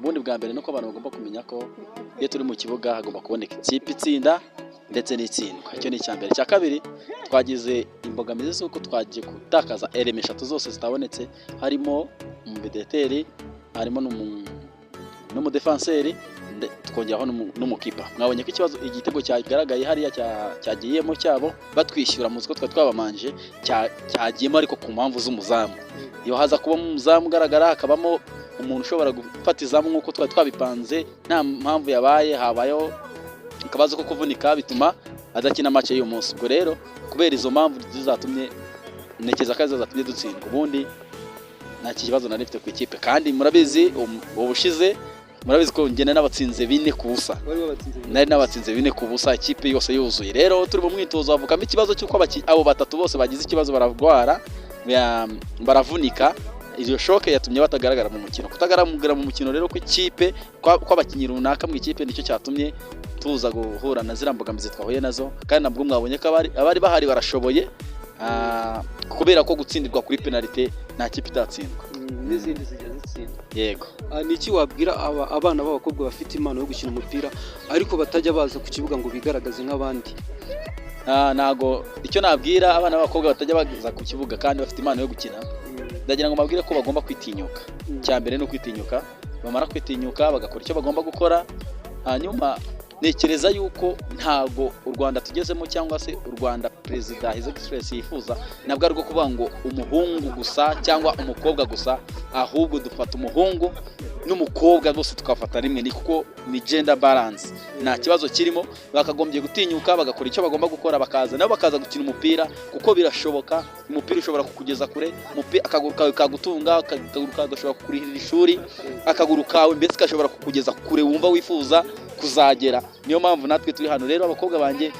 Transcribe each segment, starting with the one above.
Ubundi bwa mbere nuko abantu bagomba kumenya ko iyo turi mu kibuga hagomba kuboneka ikipe itsinda ndetse n'itsindwa. Icyo ni icya mbere. Icya kabiri, twagize imbogamizi z'uko twagiye gutakaza éléments eshatu zose zitabonetse, harimo umumideteri, harimo n'umudefanseri, tukongeraho n'umukipa. Mwabonye ko ikibazo, igitego cyagaragaye hariya cyagiyemo cyabo batwishyura, muzi ko twari twabamanje, cyagiyemo ariko ku mpamvu z'umuzamu. Iyo haza kubamo umuzamu ugaragara, hakabamo umuntu ushobora gufata izamu nk'uko twari twabipanze, nta mpamvu yabaye, habayeho akabazo ko kuvunika bituma adakina match y'uyu munsi. Ubwo rero kubera izo mpamvu zizatumye, ntekereza ko arizo zatumye dutsindwa. Ubundi nta kibazo nari mfite ku ikipe, kandi murabizi ubushize, murabizi ko ngenda n'abatsinze 4-0. Wari wabatsinze? Nari nabatsinze 4-0, ikipe yose yuzuye. Rero turi mu mwitozo havukamo ikibazo cy'uko abo batatu bose bagize ikibazo, bararwara, baravunika. Iyo choc yatumye batagaragara mu mukino. Kutagaragara mu mukino rero kw'ikipe, kw'abakinnyi runaka mu ikipe, nicyo cyatumye tuza guhura na ziriya mbogamizi twahuye nazo. Kandi nabwo mwabonye ko abari bahari barashoboye, kubera ko gutsindirwa kuri penalite nta kipe itatsindwa. N'izindi zijya zitsinda. Yego. Ni iki wabwira abana b'abakobwa bafite impano yo gukina umupira ariko batajya baza ku kibuga ngo bigaragaze nk'abandi? Ntago icyo nabwira abana b'abakobwa batajya baza ku kibuga kandi bafite impano yo gukina, ndagira ngo mbabwire ko bagomba kwitinyuka. Icya mbere ni ukwitinyuka. Bamara kwitinyuka bagakora icyo bagomba gukora. Hanyuma ntekereza yuko ntago u Rwanda tugezemo, cyangwa se u Rwanda Perezida His Excellency yifuza, ntabwo ari urwo kuvuga ngo umuhungu gusa cyangwa umukobwa gusa, ahubwo dufata umuhungu n'umukobwa bose tukafata rimwe, ni kuko ni gender balance, nta kibazo kirimo. Bakagombye gutinyuka bagakora icyo bagomba gukora, bakaza nabo bakaza gukina umupira, kuko birashoboka. Umupira ushobora kukugeza kure, umupira, akaguru kawe kagutunga, akaguru kawe gashobora kukurihirira ishuri, akaguru kawe mbese gashobora kukugeza kure wumva wifuza kuzagera. Niyo mpamvu natwe turi hano. Rero abakobwa banjye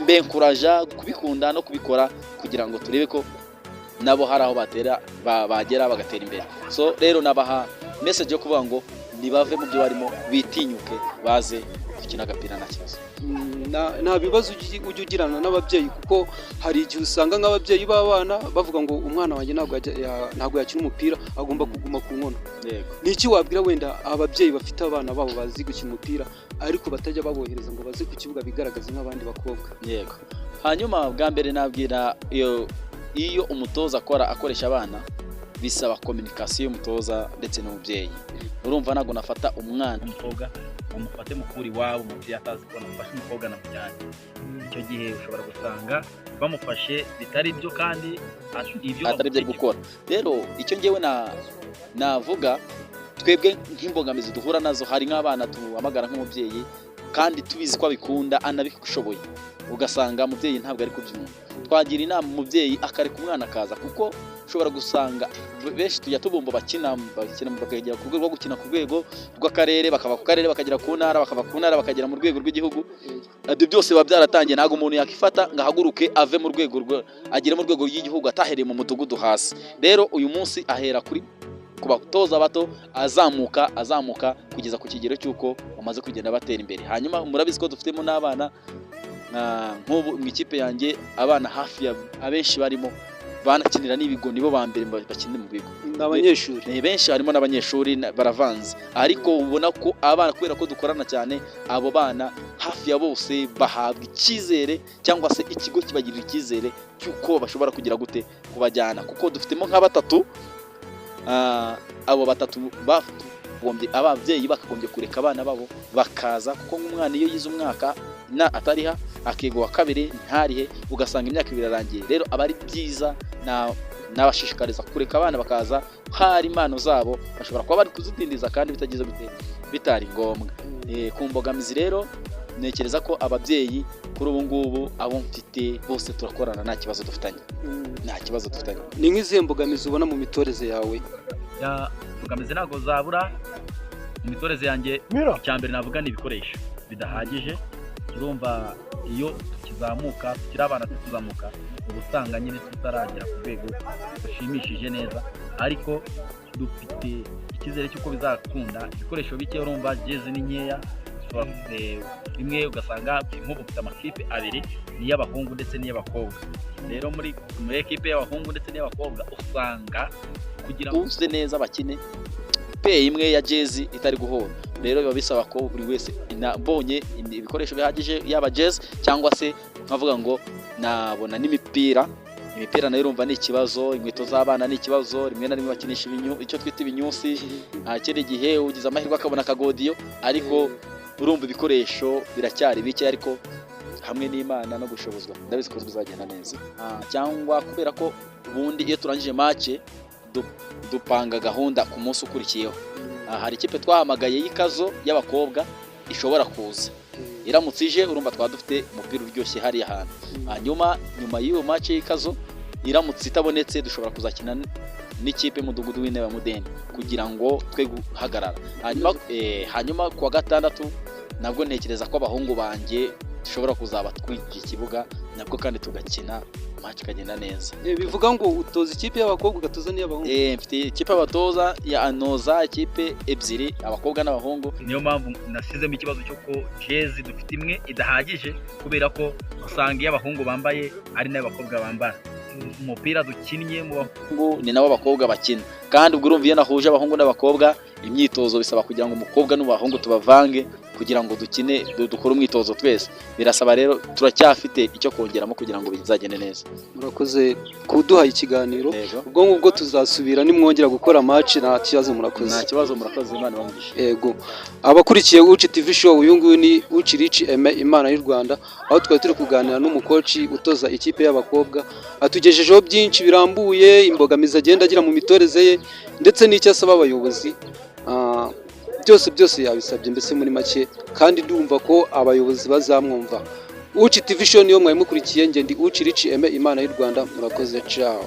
mbenkuraja kubikunda no kubikora kugira ngo turebe ko nabo hari aho batera bagera bagatera imbere. So rero nabaha message yo kuvuga ngo nibave mu byo barimo, bitinyuke, baze gukina agapira, nta kibazo. Nta bibazo ujya ugirana n'ababyeyi? Kuko hari igihe usanga nk'ababyeyi b'abana bavuga ngo umwana wanjye ntabwo yakina umupira, agomba kuguma ku nkono. Yego. Ni iki wabwira wenda ababyeyi bafite abana babo bazi gukina umupira ariko batajya babohereza ngo baze ku kibuga bigaragaze nk'abandi bakobwa? Yego. Hanyuma bwa mbere nabwira, iyo umutoza akora akoresha abana, bisaba communication y'umutoza ndetse n'umubyeyi. Urumva ntabwo nafata umwana w'umukobwa ngo mufate mukuru iwabo, umubyeyi atazi ko namufashe umukobwa namujyanye. Icyo gihe ushobora gusanga bamufashe bitari byo kandi ibyo atari byo ari bamutegeka. Gukora rero, icyo ngewe navuga, twebwe nk'imbogamizi duhura nazo, hari nk'abana duhamagara nk'umubyeyi kandi tubizi ko abikunda anabishoboye, ugasanga umubyeyi ntabwo ari kubyumva. Twagira inama umubyeyi akareka umwana akaza, kuko ushobora gusanga benshi tujya tubumva bakina bakagera ku rwego rwo gukina ku rwego rw'akarere, bakava ku karere bakagera ku ntara, bakava ku ntara bakagera mu rwego rw'igihugu. Ibyo byose biba byaratangiye. Ntabwo umuntu yakifata ngo ahaguruke ave mu rwego agere mu rwego rw'igihugu atahereye mu mudugudu hasi. Rero uyu munsi ahera kuri ku batoza bato, azamuka, azamuka kugeza ku kigero cy'uko bamaze kugenda batera imbere. Hanyuma murabizi ko dufitemo n'abana, nk'ubu mu ikipe yanjye abana hafi ya abenshi barimo banakinira n'ibigo, nibo ba mbere bakinira mu bigo. Ni abanyeshuri? Ni benshi, harimo n'abanyeshuri baravanze. Ariko ubona ko abana, kubera ko dukorana cyane, abo bana hafi ya bose bahabwa icyizere, cyangwa se ikigo kibagirira icyizere cy'uko bashobora kugira gute kubajyana, kuko dufitemo nka batatu. Abo batatu bagombye, ababyeyi bakagombye kureka abana babo bakaza, kuko nk'umwana iyo yize umwaka na atariha, akiga uwa kabiri ntarihe, ugasanga imyaka 2 irarangiye. Rero aba ari byiza, nabashishikariza kureka abana bakaza. Hari impano zabo bashobora kuba bari kuzidindiza kandi bitagize gute, bitari ngombwa. Ku mbogamizi rero, ntekereza ko ababyeyi kuri ubu ngubu abo mfite bose turakorana, nta kibazo dufitanye, nta kibazo dufitanye. Ni nk'izihe mbogamizi ubona mu mitoreze yawe? Ya, imbogamizi ntabwo zabura mu mitoreze yanjye. Icya mbere navuga ni ibikoresho bidahagije. Urumva iyo tukizamuka, tukiri abana tukizamuka, uba usanga nyine tutaragera ku rwego rushimishije neza, ariko dufite icyizere cy'uko bizakunda. Ibikoresho bike, urumva jezi ni nkeya. Ushobora rimwe ugasanga nk'ubu mfite amakipe abiri, ni iy'abahungu ndetse n'iy'abakobwa. Rero muri ekipe y'abahungu ndetse n'iy'abakobwa usanga kugira ngo uze neza bakine. Pair imwe ya jezi itari guhura. Rero biba bisaba ko buri wese mbonye ibikoresho bihagije, yaba jezi cyangwa se nkavuga ngo nabona n'imipira. Imipira nayo urumva ni ikibazo, inkweto z'abana ni ikibazo, rimwe na rimwe bakinisha icyo twita ibinyusi, nta kindi gihe ugize amahirwe akabona akagodiyo, ariko urumva ibikoresho biracyari bike, ariko hamwe n'Imana no gushobozwa ndabizi ko bizagenda neza. Cyangwa kubera ko ubundi iyo turangije match dupanga gahunda ku munsi ukurikiyeho. Hari ikipe twahamagaye y'ikazo y'abakobwa ishobora kuza. Iramutse ije, urumva twaba dufite umupira uryoshye hariya hantu. Hanyuma nyuma y'iyo match y'ikazo, iramutse itabonetse, dushobora kuzakina n'ikipe y'umudugudu w'intebe ya Mudende kugira ngo twe guhagarara. Hanyuma kuwa gatandatu nabwo ntekereza ko abahungu banjye dushobora kuzaba twinjiye ikibuga nabwo kandi tugakina match ikagenda neza. Bivuga ngo utoza ikipe y'abakobwa, ugatoza n'iy'abahungu? Mfite ikipe abatoza ya anoza ikipe ebyiri, abakobwa n'abahungu. Niyo mpamvu nasizemo ikibazo cyo ko jezi dufite imwe idahagije, kubera ko usanga iyo abahungu bambaye ari nayo abakobwa bambara. Umupira dukinnye mu bahungu ni nabo abakobwa bakina, kandi ubwo urumva iyo nahuje abahungu n'abakobwa imyitozo bisaba kugira ngo umukobwa n'abahungu tubavange kugira ngo dukine, dukore umwitozo twese. Birasaba rero, turacyafite icyo kongeramo kugira ngo bizagende neza. Murakoze kuduha ikiganiro. Yego. Ubwo ngubwo tuzasubira nimwongera gukora match, nta kibazo, murakoze. Nta kibazo, murakoze, Imana ibamugishe. Yego, abakurikiye Uci TV Show, uyu nguyu ni Uci Rich Aime Imana y'u Rwanda, aho twari turi kuganira n'umukoci utoza ikipe y'abakobwa. Atugejejeho byinshi birambuye, imbogamizi agenda agira mu mitoreze ye ndetse n'icyo asaba abayobozi. Byose byose yabisabye mbese muri make, kandi ndumva ko abayobozi bazamwumva. Uci TV Show niyo mwari mukurikiye, njye ndi Uci Rich Aime Imana y'u Rwanda. Murakoze, ciao.